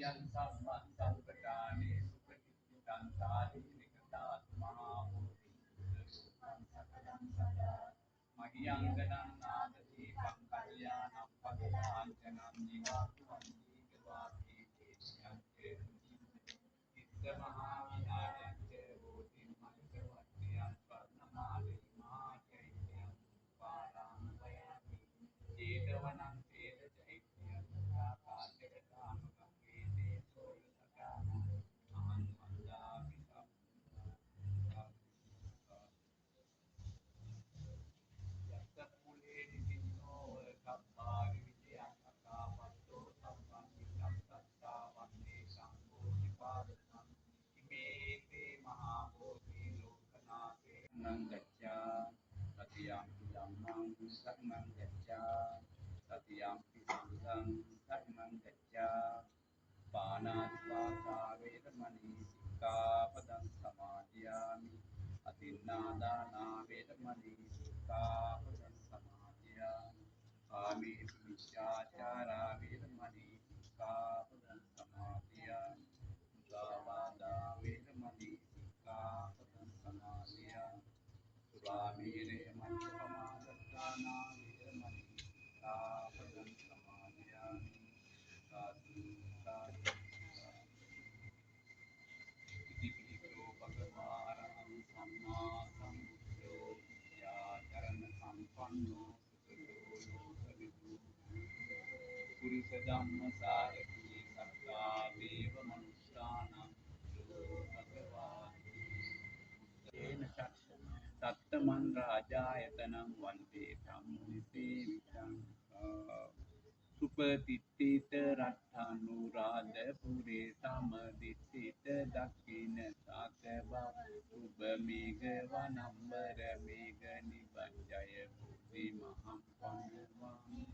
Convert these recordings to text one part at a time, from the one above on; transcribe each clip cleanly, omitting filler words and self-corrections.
සතියං සම්මන් සම්පඨානේ සුපටිච්චිතං සාරීරික ධාතු මහා බෝධි රූපං සකලං සදා මහියංගනං නාද දීපං කල්යාණං පදලාංඡනං නිවාතු වන්දීක වාසී දේශයං ච තිස්ස මහා විහාරං ච බෝධින් මල්ක වට්ටියං ස්වර්ණමාලී මහා චෛත්‍යං පාරාම වයාමි ජේතවනං තේන චෛත්‍යං තථා කාචකතාමකං ඒතේ සෝලසකානං අහං වන්දාමි සම්බුද්ධං. යස්ස කුලේ නිසින්නෝ කබ්බාරි විජයං අකාපත්තෝ සම්බං විසම් සත්තා වන්දේ සම්බෝධිපාදකං ඉමේ තේ මහා බෝධි ලෝකනාථේ නං ගච්ඡා සතියම්පි ධම්මං සරණං ගච්ඡා සතියම්පි සංඝං සරණං ගච්ඡා පාණාති පාතා වේරමණී සික්ඛාපදං සමාදියාමි අදින්නාදානා වේරමණී සික්ඛාපදං සමාදියාමි කාමේසු මිච්ඡාචාරා වේරමණී සික්ඛාපදං සමාදියාමි මුසාවාදා වේරමණී සික්ඛාපදං සමාදියාමි සුරාමේරය මජ්ජපමාදට්ඨානා වේරමණී සික්ඛාපදං සමාදියාමි. සාදු සාදු සාදු. ඉතිපිසෝ භගවා අරහං සම්මා සම්බුද්ධෝ විද්‍යාචරණ සම්පන්නෝ සුඛෝ ලෝකවිදු පුරිස ධම්මසාරති සත්තා දේව මනුෂ්‍යානං බුද්ධෝ භගවාති. බුද්ධේන චක්ෂ සත්තමන් රාජායතනං වන්දේ ධම්මුනි සේවිතං. සුපතිට්ඨිත රට්ඨානුරාධපුරේ සමදිට්ඨිත දක්ඛින සාකබා සුභ මේඝ වනම්බර මේඝ නිබංජය බෝධි මහම් පනවාමි.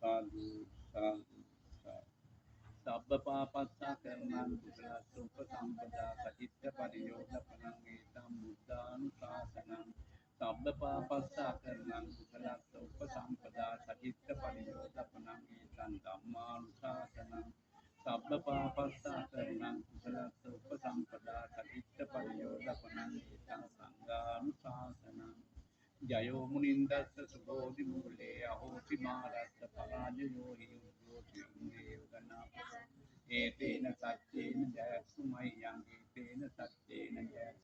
සාදු සාදු සාදු. සබ්බ පාපස්සා කරණං කුසලස්ස උපසම්පදා සචිත්ත පරියෝදපනං ඒතං බුද්ධානුශාසනං. සබ්බ පාපස්සා කරණං කුසලස්ස උපසම්පදා සචිත්ත පරියෝදපනං ඒතං ධම්මානුශාසනං. සබ්බ පාපස්සා කරණං කුසලස්ස උපසම්පදා සචිත්ත පරියෝදපනං ඒතං සංඝානුශාසනං. ජයෝ මුනින්දස්ස සුබෝධි මූලේ අහෝසි මාරස්ස පරාජයෝ හි යුද්ධෝ සියං දේවගණා. ඒතේන සච්චේන ජයස්සු මය්‍යං ඒතේන සච්චේන ජයස්සු